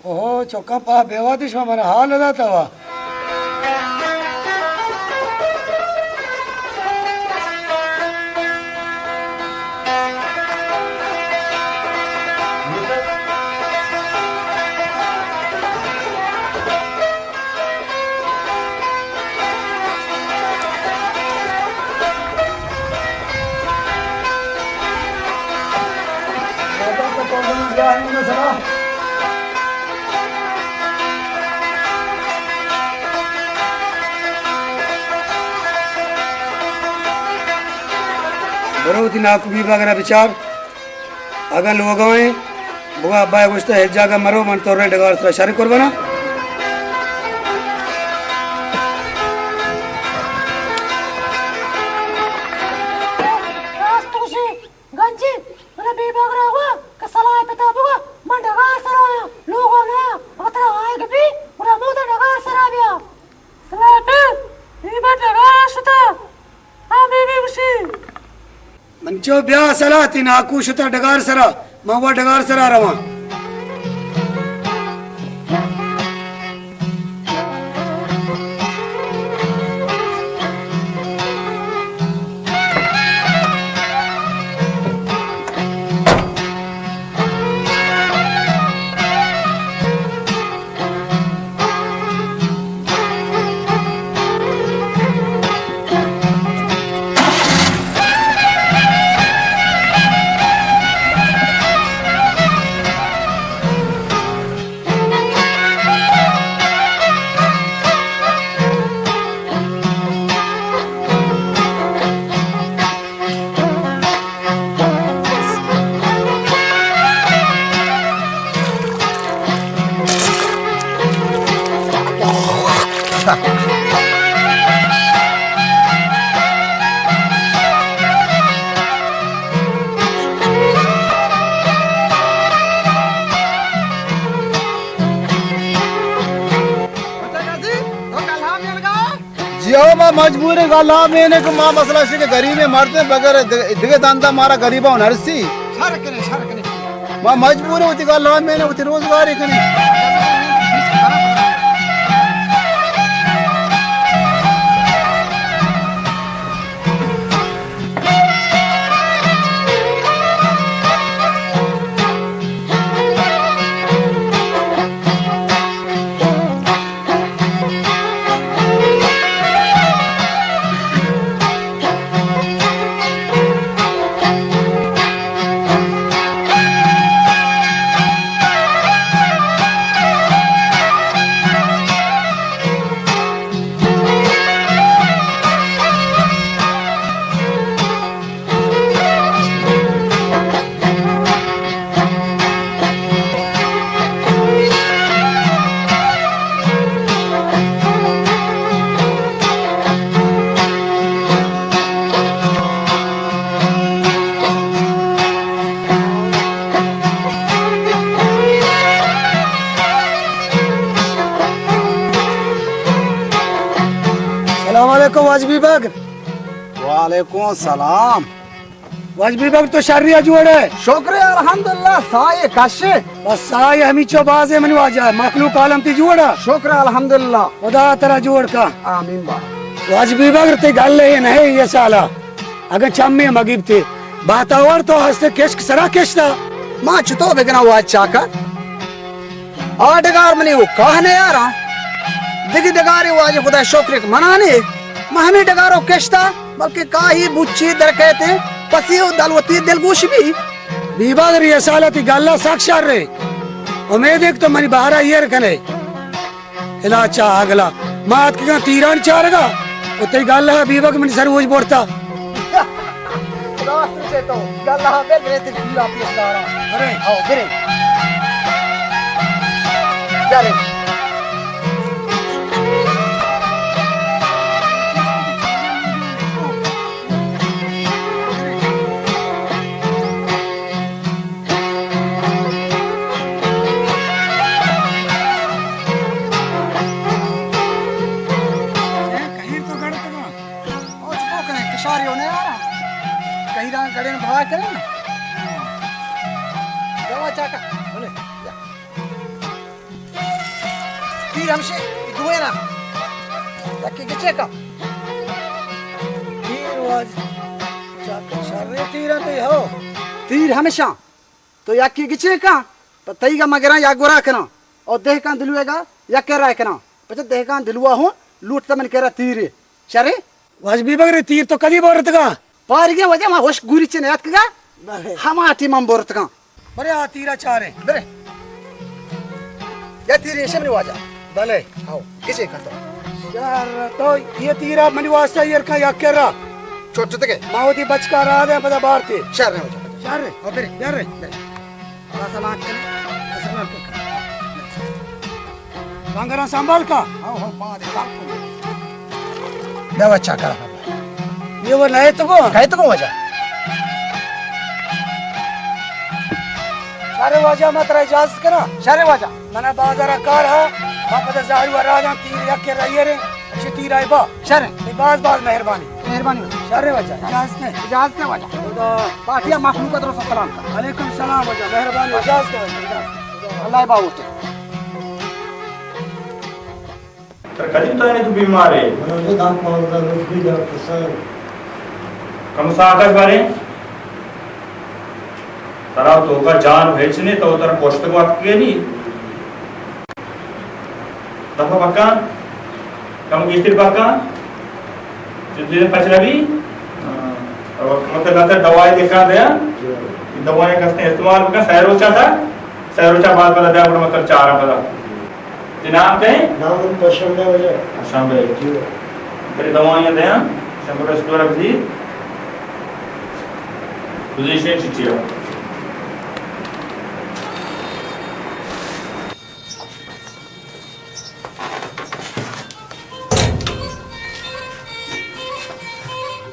اوہو، چکاں پہ بے وہدی شما من حال داتا وا۔ برو وتی ناکو بیبگر ءَ بچار۔ اگاں لوگا ایں، بگا ابا ءَ گوشتہ ہچ جاگہ مرو، من تو رے ڈگار سرا شر قربانا۔ راست گوشی، گنجی، منا بیبگر ءَ گوا کہ سلاہ ءِ پتا بگا، من ڈگار سرا آیاں، لوگا نہ آیاں، اگاں ترا آیگ بی، گڑا مودا ڈگار سرا بیا۔ سلاہ ءِ پت، اے من ڈگار شتا۔ ہاں بی بی گوشی۔ من چو بیا سلاہ، تئی ناکو شتا ڈگار سرا، من وا ڈگار سرا رواں۔ جی ہو، ما مجبور ایں گل ہم اینیں کہ ما مسئلہ شے کہ غریبیں مردیں، بغیر دگ-، دگہ دندا مارا غریباں نرسی۔ شر کنے، شر کنے۔ ما مجبور ایں وتی گل ہم اینیں، وتی روزگارے کنیں۔ السلام علیکم واجہ بیبگر۔ وعلیکم السلام۔ واجہ بیبگر، تو شری ءَ جوڑ ئے؟ شکر الحمدللہ، ساہے کش ئے۔ بس ساہے ہمیچو باز ایں منی واجہ، مخلوق عالم تئی جوڑ اَ؟ شکر الحمدللہ۔ خدا ترا جوڑ کا۔ آمین با۔ واجہ بیبگر، تئی گل اے نہ اے، اے سالا اگاں چمے مگیبتے، بہتاور تو ہستے کشک سرا کشتا۔ ما چتو بکناں واجہ چاکر؟ آ ڈگار منی و کاہ نیاراں۔ دگہ ڈگارے واجہ خدا شکر کہ منا نے، من ہمے ڈگارو کشتا، بلکہ کاہی بچی درکیت، پسی و دل وتی دلگوش بی۔ بیبگر، اے سالا تئی گلا سک شر ایں۔ امید ایں کہ تو منی بہرا ایر کنے۔ الا چا اگلا ما اتکگاں تیران چارگا و تئی گلہ بیبگر منی سر اوج برتا۔ راست گوشے تو، گلہ بل، برے تئی پیرا پیش داراں۔ برے۔ ہاں، برے۔ برے۔ کہیر تو گڑتگاں۔ او چطور کنیں؟ کشاری ہونے آ رہا۔ کہیراں گڑیں بھا کریں۔ دوا چاکا۔ بلے۔ ہمشے دوئے نا۔ یکی گچے کا۔ تیر واج، چا-، شریں تیر انت ہو۔ تیر ہمیشاں۔ تو یکی گچے کا، پہ تئی گا مگراں یک گورا کناں۔ او دہکان دلوے گا یک کرا کناں۔ پچہ دہکان دلوا ہوں لوٹ تا من کرا تیرے۔ شریں؟ واجہ بے بگر تیر تو کدی برتگا؟ پارگیں واجہ ما ہوش گوری چے نیاتکگا۔ بلے۔ ہما ٹیم ہم برتگا۔ برے آ تیرا چارے۔ برے۔ یا تیر ایشے منی واجہ۔ بلے۔ ہاؤ، کسے کھتا؟ شر تو یہ تیرا منی واسطہ ایر کا یک کرا۔ چھوٹ چتگے؟ ما وتی بچکا را دے پدا بارتے۔ شر ہے واجہ۔ شر ہے۔ ہاں، برے۔ شر ہے۔ برے۔ بس الان کن، بس الان کن۔ لنگراں سنبھال کا۔ ہاں، ہاں، پا دے، پا دے۔ بیا بچا کر۔ یہ وہ نئے تو کو؟ کہے تو کو واجہ؟ شر واجہ، ما ترا اجازت کرا۔ شر واجہ۔ منا بازار کار ہا، ما پدا زہر و راجاں تیر یک کے رہی رے، اچھے تیر آئے با۔ شر۔ اے باز باز مہربانی۔ مہربانی۔ شر واجہ، اجازت ہے۔ اجازت ہے واجہ۔ خدا۔ پارٹیا مخلوق درو سلام کا۔ وعلیکم السلام واجہ، مہربانی۔ اجازت ہے واجہ، اجازت ہے۔ اللہ باوت۔ ترا کدی بتانے تو بیمار ہے؟ منا تو دہ پانزدہ روز بھی ڈاکٹر صاحب۔ کم ساکش بارے؟ ترا توکا جان ہچ نے، تو ترا پشت کو اتکے نی۔ دفعہ پکا، کم گیشتر پکا، جدی پچ رہی۔ ہاں۔ اور مطلب دوائی دیکھا دیا۔ دوائی کستے استعمال بکا، سہ روچا تھا، سہ روچا بعد پدا دیا، مطلب چارا پدا۔ جی نام کئے؟ نام من پرشمبے واجہ۔ پرشمبے۔ جی۔ تیری دوائیاں دیاں، شمبے اسٹور اب دی۔ پوزیشن چی چیا؟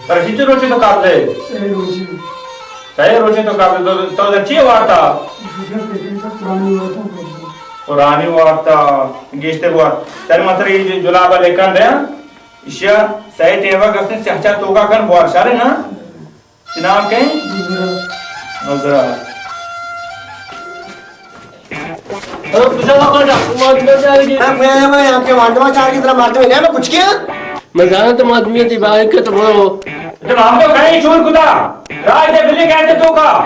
پر کتنے روچے تو کار دے؟ سہ روچے۔ سہ روچے تو کار دے، تو، تو چی وارتا؟ پرانی وارتا، پرانی وارتا، گیشتر وارتا۔ تر مطلب یہ جلابا لیکن دے، ہاں؟ ایشیا سہ ٹیما کستے سیاہ چا توکا کن بوار شارے نا؟ چی نام کئے؟ نظرا۔ نظرا۔ میں، میں، میں آپ کے وانڈوا چار کی طرح مارتے ہوئے، میں کچھ کیا؟ میں جانا تو آدمی تھی باہر کے تو بولو۔ جب ہم تو کہیں چور کتا، راج دے بلی کہتے تو کا؟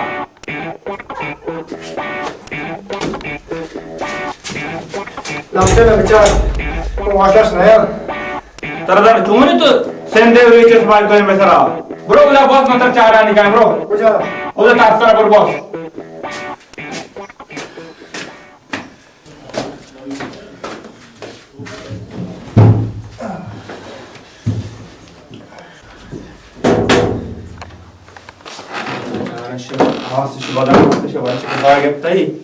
ڈاکٹر نے بچار، تو واٹس نیا۔ ترا داں چونیں تو سندھ ءِ ریچ ءَ سپاہی تو مئے سرا۔ برو بلا باس مطلب چارانی کائیں برو۔ کجا؟ اودا تاک سرا برو باس۔ آس شبادان وقت شبان چکا گپتئی۔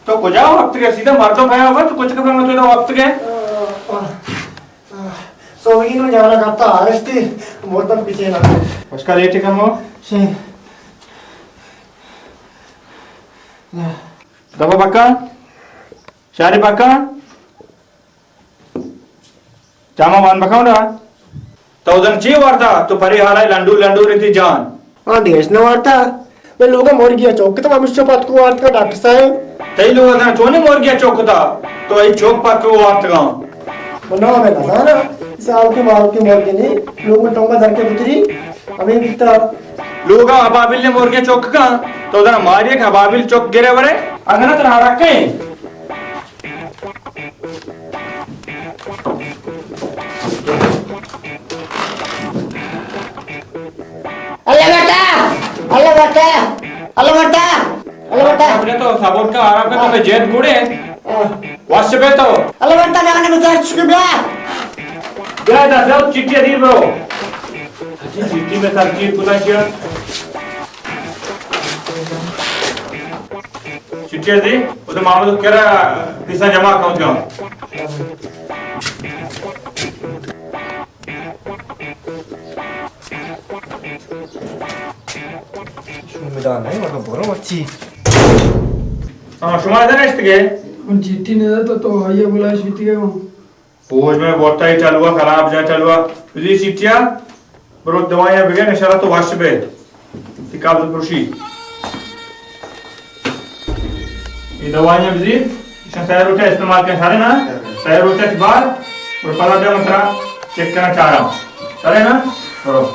تو کجا وپتگ ئے؟ سیدھا مردم پیا بس، تو کچک سنگت تو وپتگ ئے؟ سوگی نو جانا کرتا آرستی، مردم پیچھے نہ۔ اس کا ریٹ کم ہو؟ شی۔ دفعہ پکا؟ شاری پکا؟ چاما مان بکاؤں نا۔ تو دن چی وارتا؟ تو پری حالای لنڈو لنڈو رہتی جان۔ آں دیش نہ وارتا۔ میں لوگا مرگیا چوک کتا، ہمش چو پتکو وارتا ڈاکٹر صاحب۔ تئی لوگا دن چونے مرگیا چوک کتا؟ تو ای چوک پتکو وارتگا۔ وہ نام ہے نزانا۔ سال کے مال کے مرگے نہیں۔ لوگ ٹونگا در کے بتری۔ ہمیں بیتا۔ لوگا ابابل نے مرگیا چوک کا۔ تو دن ماری ایک ابابل چوک گرے ورے۔ اگر ترا رکھے۔ اللہ بٹا، اللہ بٹا، اللہ بٹا، اللہ بٹا۔ اپنے تو صبر کا، آرام کا، تو جیت گڑے۔ ہاں۔ وش بے تو۔ اللہ بٹا، جانے میں تو چکے بیا۔ بیا دا سب چٹی دی برو۔ اچھا، چٹی میں سب چیز پتا کیا؟ چٹی دی، وہ تو محمد کرا پیسہ جمع کر دیا۔ شما بدان نہیں، مگر برو مرچی۔ ہاں، شما ادا نشتگے؟ من چٹی نہ تو، تو آئیے بلا شیتی گئے ہوں۔ پوج میں بوٹا ہی چلوا، خراب جا چلوا۔ بزی چٹیا، برو دوائیاں بگن، انشاءاللہ تو وش بے۔ تی قبض پروشی۔ یہ دوائیاں بزی۔ سئے روچ استعمال کن، سرے نا؟ سئے روچ بار، اور پدا بیا من ترا چیک کرنا چاراں۔ سرے نا؟ برو۔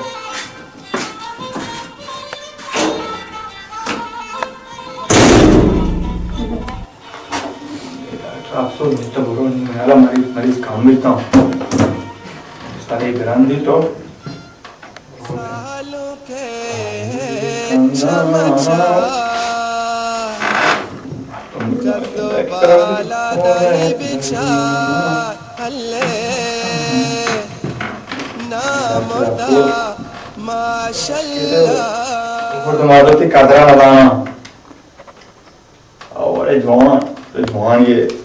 افسوس، تو برو، مریض، مریض کم بیتا۔ سرے گران دی تو۔ مردم عادت قدر نہ دانا۔ او، اڑے جوان، جوان یہ۔